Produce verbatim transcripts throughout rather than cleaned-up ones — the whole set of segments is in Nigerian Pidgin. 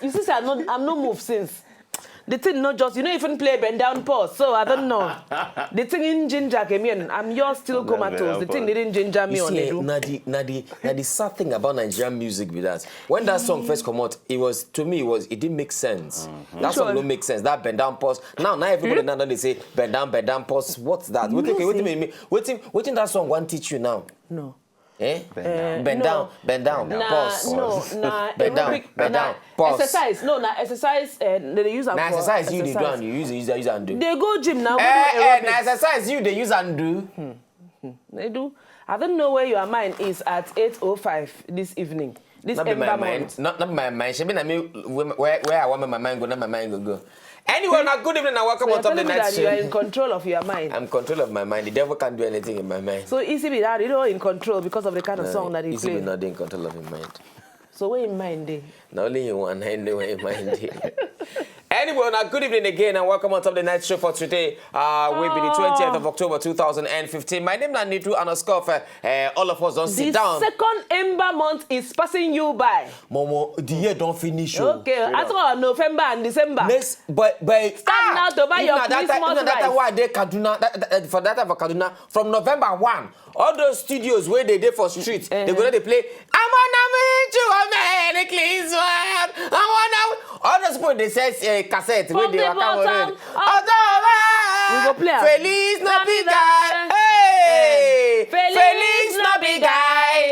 You see, say I no, I'm no move since. The thing not just, you know, even play bend down pause. So I don't know. The thing in ginger came in. I'm yours still comatose. The thing didn't ginger me You on see, the do. na the na the na the sad thing about Nigerian music be that when that song first come out, it was to me it was it didn't make sense. That song no make sense. That bend down pause. Now now everybody now don dey say bend down, bend down, pause. What's that? Wetin okay, wetin mean? Wetin wetin that song wan teach you now? No. Eh? Bend down. Bend no. down, bend down, Na pause. no, na Bend down, aerobic, bend na down, pause. Exercise, no, na exercise. Uh, they dey use am Na for exercise you dey do and you use use use and do. They go gym now. Go Eh, do eh, aerobics. Na exercise you dey use and do. They do. I don't know where your mind is at eight oh five this evening. This Not be Ember my month. mind. Not not be my mind. Shebi na me where where where I want my mind go, not my mind go go. Anyway, now good evening and welcome So you're on top of the telling me night that you are show. In control of your mind. I'm control of my mind. The devil can't do anything in my mind. So easy be that you know in control because of the kind of song that he Easy be play. Not in control of him mind. So where in mind dey? Na only him one I know where him mind dey. Anyway, now good evening again and welcome on top of the night show for today. Uh, will be the twentieth of October two thousand and fifteen. My name is Nitu Anoskof. Uh, all of us don't The sit down. Second Ember month is passing you by. Momo, the year don't finish. Oh. Okay, I thought November and December. Next, but but Start now to buy if your na that time- Christmas if na that time rice. Why I dey Kaduna? That, that, for that time for Kaduna, from November one, all those studios where they dey for street, they go dey play. I'm on a you a Merry Christmas. I wanna all those people they sell uh, cassette where From they the waka for bottom road. up. We go play am. Feliz Navidad. Navidad. Hey, Feliz Feliz Navidad.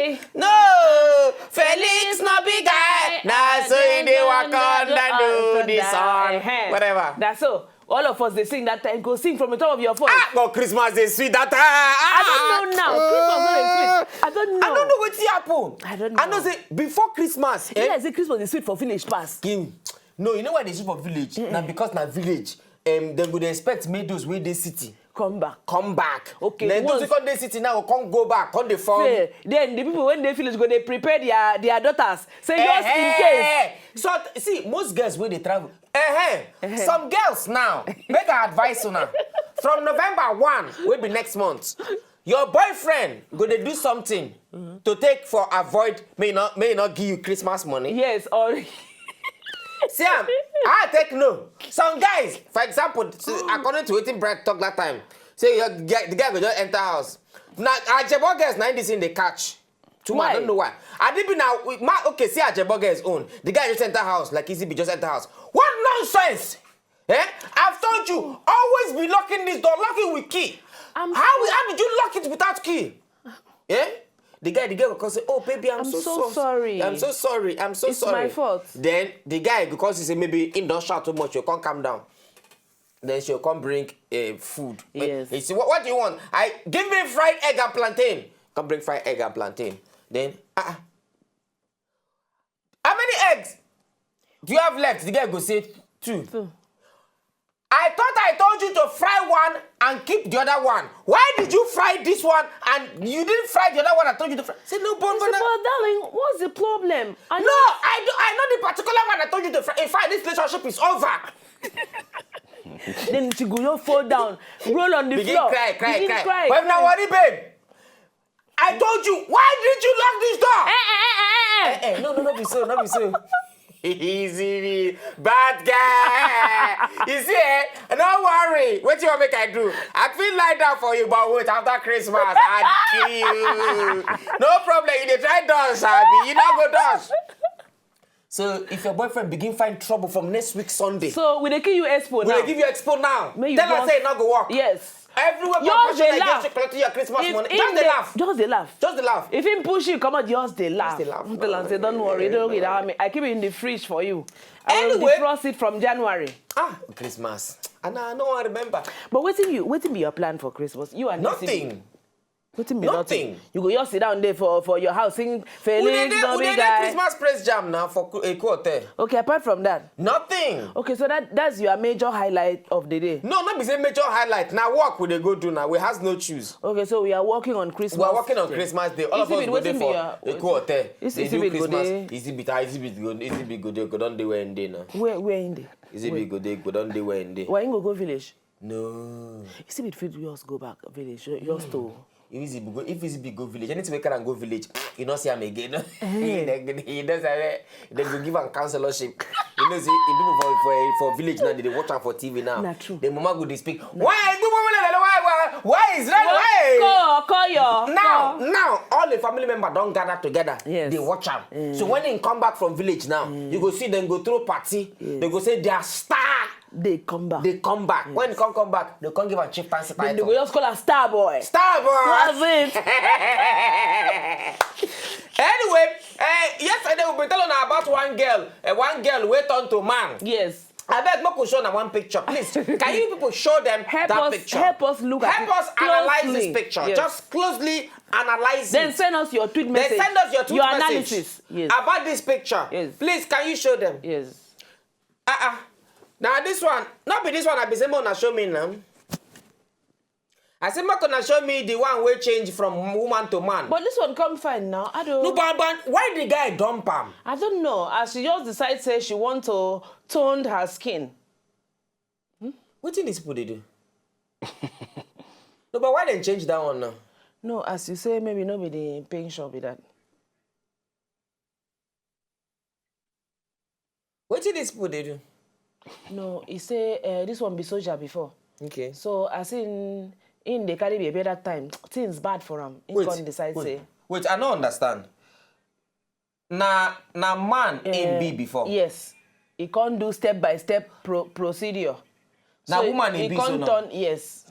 Navidad. No, Feliz Navidad. Na so in the waka under the sun. Eh-heh. Whatever. That's so. All of us they sing that time. Go sing from the top of your voice. Ah, but Christmas is sweet that time. Ah, I don't know now. Christmas no dey sweet. I don't know. I don't know wetin happen. I don't I know know. Say before Christmas, eh? Yes, the Christmas is sweet for village pass. King. No, you know why they sweet for village? Na because na village. Um, dem go dey expect make those wey dey city Come back. come back. Okay, Then those once- wey come dey city now go come go back, come dey form. Say, then the people when they village go they prepare their their daughters. Say just in case. Eh, eh. So see, most girls wey dey travel. Eh, eh. Some girls now, make I advise una. From November one, wey be next month, your boyfriend go dey do something to take for avoid may not may not give you Christmas money. Yes, or See am, I take no. Some guys, for example, so according to wetin Brad talk that time, say your guy, the guy go just enter house. Na Ajebo girls na this thing they catch. Too much, I Why? Don't know why. I didn't be now. Ma, okay, see Ajebo girls own. The guy just enter house like easy be just enter house. What nonsense? Eh? I've told you, always be locking this door, lock it with key. I'm how, how did you lock it without key? Eh? The guy, the girl will come say, "Oh baby, I'm, I'm so, so soft. Sorry. I'm so sorry. I'm so It's sorry." My fault. Then the guy, because he say maybe he don't shout too much, you can't calm down. Then she'll come bring uh, food. Yes. He say, what, what do you want? I give me fried egg and plantain. Come bring fried egg and plantain. Then ah, ah. How many eggs do you have left? The guy go say two. Two. I thought I told you to fry one and keep the other one. Why did you fry this one and you didn't fry the other one? I told you to fry. Say no, but, Say, but darling, what's the problem? I No, I do. I know the particular one I told you to fry. In fact, this relationship is over. Then she go just fall down, roll on the Begin floor. Cry, cry, Begin cry. Cry, But if na cry. Worry, babe, I told you. Why did you lock this door? Eh, eh, eh, eh, eh. Eh, eh, no, no, no, be so, no, be so. Easy, me. Bad guy. You see, eh? No worry. What you want make I do? I feel like that for you, but wait, after Christmas, I kill you. No problem. You dey try dance, Abi. You not go dance. So if your boyfriend begin find trouble from next week Sunday, So we dey give you expo we now. Dey give you expo now. Make you Tell her just- say e no go work. Yes. Everywhere Just professional dey laugh. Against you collect your Christmas If money. him Just dey dey- laugh. Just dey laugh. Just dey laugh. If him push you, come out, just dey laugh. dey laugh. Tell am say, don't worry, don't worry. I keep it in the fridge for you. I will Anyway. Defrost it from January. Ah, Christmas. And I no wan remember. But wetin you, wetin be your plan for Christmas? You and this Nothing. Wetin be Nothing. You go just sit down there for, for your house sing We dey Feliz dey we dey dey Navidad. Christmas praise jam now for Eko Hotel. Okay, apart from that. Nothing. Okay, so that that's your major highlight of the day. No, not be say major highlight. Now work we dey go do now. We has no choose. Okay, so we are working on Christmas. We are working on Day. Christmas Day. All of us Exhibit, go there wetin for be your- Eko Hotel. Is- They Exhibit do go Christmas. dey? Exhibit, ah, exhibit go, exhibit go dey go don dey where in dey now. Where where in dey? Exhibit go dey go don dey where in dey. Why you go go village? No. Exhibit fit just go back village. Just to. If exhibit go, if exhibit go village, anything we can go village, you no see am again. You don't say they go give am counselorship. You know, see, in people for, for, for village now, they dey watch am for T V now. Na true. The mama go dey speak. Why? Why? Why is that? Why? Call, call your now, now, all the family member don gather together. Yes. They watch am. Mm. So when they come back from village now, mm, you go see them go throw party. Yes. They go say their star. They come back. They come back. Yes. When they come come back, they come give a chieftaincy title. Then they go just call a star boy. Star boy. That's it. Anyway, uh, yesterday we been telling about one girl, uh, one girl wey turn to man. Yes. I beg, make we show them one picture, please. Can you people show them help that us, picture? Help us look help at it. Help us analyze closely. This picture. Yes. Just closely analyze then it. Then send us your tweet message. Then send us your tweet your message analysis. Yes. About this picture. Yes. Please, can you show them? Yes. Uh-uh. Now this one, not be this one I be saying, show me now. I say make una show me the one wey change from woman to man. But this one come fine now. I don't. No, but, but why the guy dump am? I don't know. As she just decide say she want to tone her skin. Hmm? Wetin these people dey do? No, but why dem change that one now? No, as you say, maybe no be the pension be that. Wetin these people dey do? No, he say uh, this one be soldier before. Okay. So as in, in dey carry baby that time, things bad for am. He wait, come decide wait, say. Wait, I no understand. Na na man uh, him be before. Yes, he come do step by step pro procedure. Na so woman he, he be so now. Turn, yes.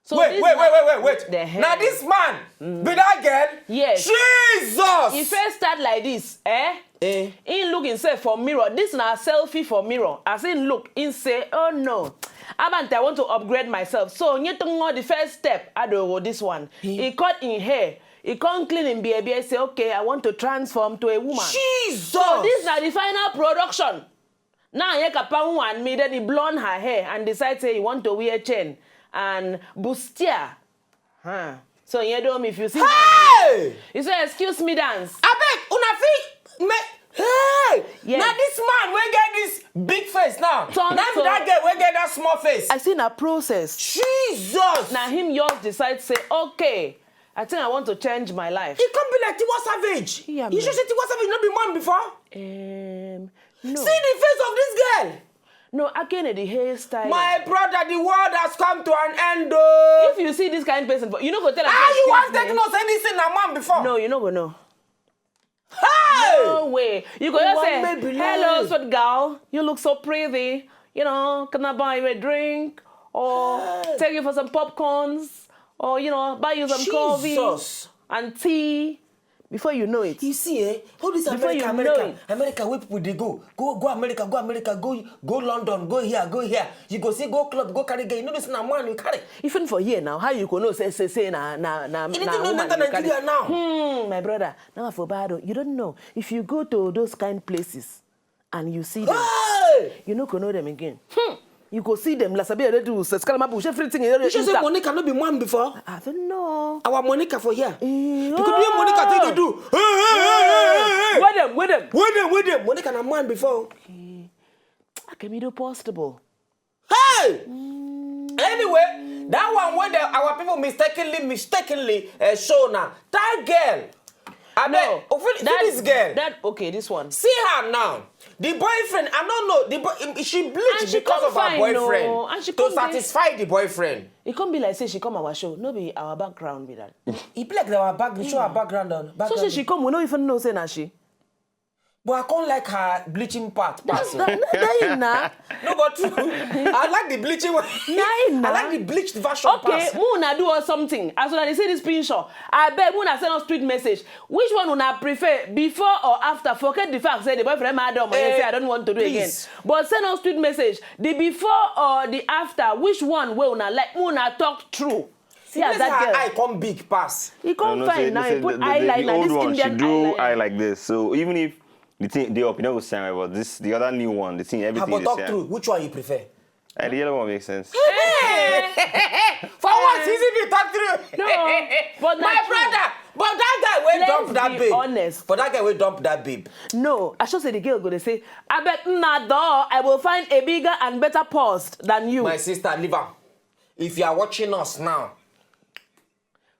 So wait, wait, wait, wait, wait, wait. Now this man mm. Be that girl? Yes. Jesus! He first start like this, eh? Eh? He look himself for mirror. This na selfie for mirror. As he look, he say, oh no. Abante, I want to upgrade myself. So, you the first step, I do this one. He, he cut in hair. He come clean in baby. He say, okay, I want to transform to a woman. Jesus! So this na the final production. Now Yekapa who and me, then he blonde her hair and decide say he want to wear chain and bustier. Huh. So you don't if you see hey! You say excuse me dance. I beg, una fit me hey! Yeah. Now this man will get this big face now. Turn now so, that girl will get that small face. I seen a process. Jesus! Now him yours decide say okay. I think I want to change my life. It can't be like Tiwa Savage. Yeah, you should say Tiwa Savage not be man before. Um, no. See the face of this girl. No, I can't the hairstyle. My brother, the world has come to an end though. If you see this kind of person, you know go tell her. Ah, you want take no say this thing a man before. No, you know go no. Hey! No way. You go just say, hello, sweet girl. You look so pretty. You know, can I buy you a drink? Or hey. Take you for some popcorns? Or, you know, buy you some Jesus. Coffee and tea? Before you know it. You see, eh? All this America, America, America, where people they go, go, go America, go America, go, go London, go here, go here. You go see, go club, go carry girl. You know this na man you carry. Even for here now, how you go know say say say na na na. You need na to know woman that you carry. Nigeria now. Hmm, my brother, now for bad, oh, you don't know. If you go to those kind places and you see them, hey! You no go know them again. Hmm. You go see them, la sabi they do, seskalama bush, everything. You should say Monica no be man before. I don't know. Our Monica for here. Eh, because oh. Monica take they do. Hey, hey, hey, hey, hey. Where them, where them? Where them, where them? Monica na man before. Okay. Akemido possible. Hey! Mm. Anyway, that one where the, our people mistakenly, mistakenly uh, show now. That girl. I no, bet, oh, that, this girl. That, okay, this one. See her now. The boyfriend, I don't know. The boy, she bleached she because of her boyfriend. No. And she to satisfy the boyfriend. It can't be like say she come our show. No be our background be that. He play like our back, show our background on. Background. So say she come, we no even know say na she. But I can't like her bleaching part. That's that, that, that na. No, but true. I like the bleaching one. Nah, nah. I like the bleached version. Okay, pass. Muna do us something. As when I see this picture, I beg Muna send us tweet message. Which one una prefer, before or after? Forget the fact say the boyfriend mad on my say I don't want to do please. Again. But send us tweet message. The before or the after? Which one will una like? Muna talk true. See as that girl. Eye come big pass. He come no, no, fine say, now. He put the, the, eyeliner. The old this one, Indian she drew eyeliner. Eye like this. So even if the thing they up, you know, go same, but this the other new one, the thing, everything. But talk through. Which one you prefer? Eh, the yellow one makes sense. Hey! For what? Easy be talk through. No, but my brother, but that guy will dump that babe. Honest. For that guy will dump that babe. No, I should say the girl go to say, I bet Nador, I will find a bigger and better post than you. My sister, leave her. If you are watching us now,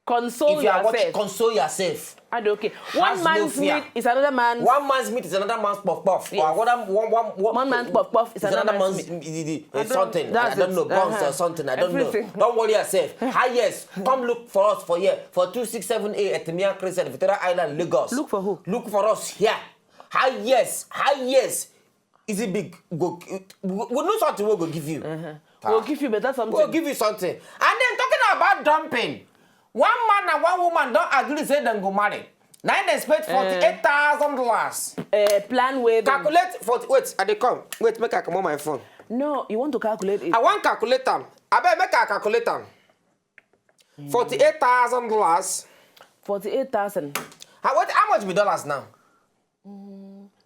Console if you are watching, yourself. Console yourself. I don't okay. Has One no man's fear. meat is another man's. One man's meat is another man's puff puff. Yes. Or one, one, one, One man's puff puff is is another another man's man's meat. the- the- I uh, don't- something. that's I don't it. know. Bones Uh-huh. or something. I don't Everything. Know. Don't worry yourself. Hi, yes. Come look for us for here for two six seven A at Temia Crescent, Victoria Island, Lagos. Look for who? Look for us here. Hi, yes. Hi, yes. Is it big? Go. We we know something we go give you. We'll give you better something. We'll give you something. And then talking about dumping, one man and one woman don't agree say dem go marry. Now they spend forty-eight thousand dollars. Uh, plan with. Calculate forty. Wait, I dey come. Wait, make I come on my phone. No, you want to calculate it. I want calculate them. I bet make I calculate them. Forty-eight thousand dollars. Forty-eight thousand. How, what, how much be dollars now?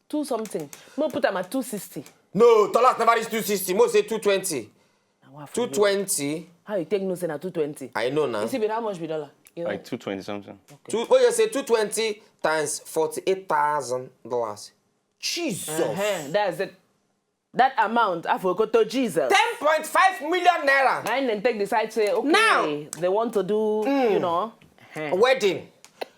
Two something. No, put am at two sixty. No, dollars never reach two sixty. Most say two twenty. Na wa for you. Two twenty. How you take no say na two twenty? I know now. You see, be how much be dollar? You know? Like two twenty something. Two, oh, you say two twenty times forty-eight thousand dollars. Jesus. Uh-huh, that's it. That amount, I forgot to Jesus. Ten point five million naira. Now then take decide say okay, Now. They want to do, you know. Uh-huh. Wedding.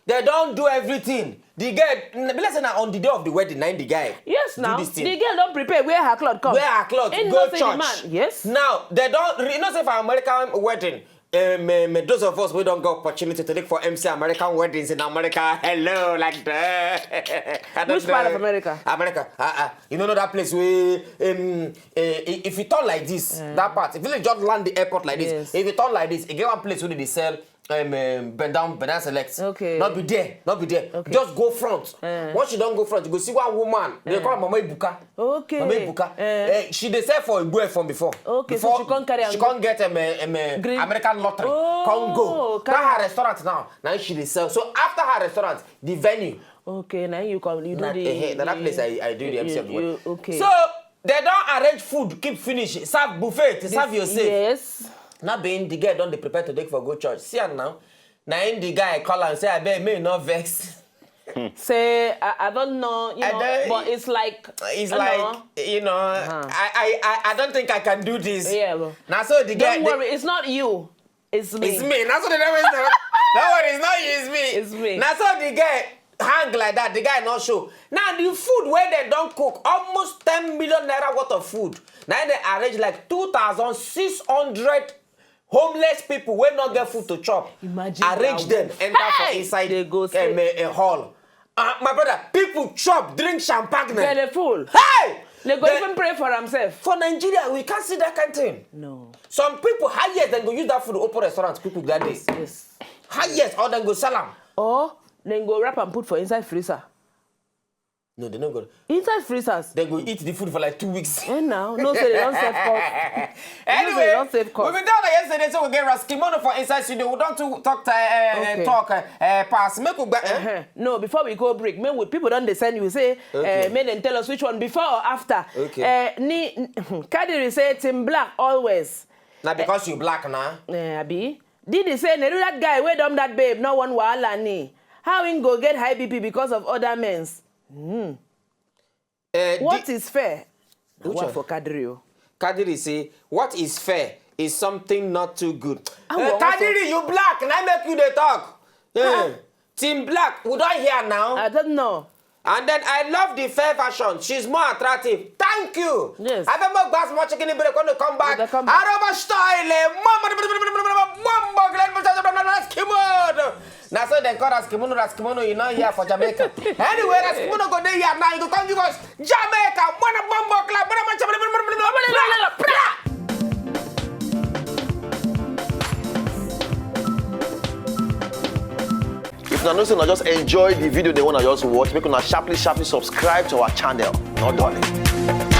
They don't do everything. The girl, be like say na on the day of the wedding, na the guy. Yes, do now this thing. The girl don't prepare, wear her cloth, come. Wear her cloth, Ain't go no say the church. Man. Yes. Now they don't. You know, say for American wedding, um, um, those of us we don't get opportunity to look for M C American weddings in America. Hello, like that. I don't Which part know. Of America? America. Uh, uh, you know that place where um, uh, if you turn like this, that part. If you just land the airport like this, Yes. If you turn like this, you get one place where they sell um, um, bend down, bend down select. Okay. Not be there, not be there. Okay. Just go front. Eh. Once you don't go front, you go see one woman. They call her Mama Ibuka. Okay. Mama Ibuka. Eh. Eh, she dey sell for Igwe from before. Okay, so Before, she can't carry She am can't get um, um, Green. American lottery. Oh, Can't go. carry That her restaurant now. Now she dey sell. So after her restaurant, the venue. Okay, now you come. You do Na, the. eh, eh, na that the- place I, I do the you- M C of the you- wedding. Okay. So they don't arrange food, keep finish, serve buffet, serve yourself. Yes. Not being the girl don't dey prepare to take for go church. See am now. Now in the guy call and say, I beg me no vex. Say I, I don't know, you I know, don't- but it's like It's I like know. You know, I, I I I don't think I can do this. Yeah, well, Now so the guy. Don't worry, it's not you. It's me. It's me. That's what they always say. Don't worry, it's not you, it's me. It's me. Now so the guy hang like that. The guy not show. Now the food where they don't cook, almost ten million naira worth of food. Now they arrange like two thousand six hundred homeless people wey no get food to chop. Imagine Arrange their them, enter for Hey! Inside They go um, say- a, a hall. Uh, my brother, people chop, drink champagne. Belly full. Hey! They go They- even pray for themselves. For Nigeria, we can't see that kind of thing. No. Some people, highest, then go use that food to open restaurants, people that days. Yes. Highest, or then go sell them. Or then go wrap and put for inside freezer. No, they don't go. Inside freezers. They go eat the food for like two weeks. And now, no say they don't save cost. Anyway, They don't save we cost. been down yesterday, so we get Rasky Mono for inside studio. We don't too talk to, uh, uh, Okay. talk uh, uh, pass. Make we go. Uh, Uh-huh. No, before we go break, make we, people don't dey send you say, Okay. uh, make them tell us which one before or after. Okay. Uh, ni Kadiri say Team Black always. Now because you black now. Uh, Abi. Didi say Neru that guy wey dump that babe no one wahala ni. How him go get high B P because of other men's? Uh, What the- is fair? Which What one? For Kadiri o? Kadiri say, what is fair is something not too good. Ah, Uh, well, Kadiri, you black, now make you dey talk. Uh, Team Black, we don't hear now. I don't know. And then I love the fair fashion. She's more attractive. Thank you. Yes. I remember glass more chicken break when they come back. When they come back. Araba style. Eh, mama, mama, Raskimono. Now so they call Raskimono, Raskimono, you know, here for Jamaica. Anyway, Raskimono go there here now. You go come give us Jamaica. Mwana bombo club. Mwana, mwana, mwana, mwana, mwana, mwana, mwana, mwana. If una know say una just enjoy the video, they wanna just watch, make una sharply, sharply subscribe to our channel. No darling.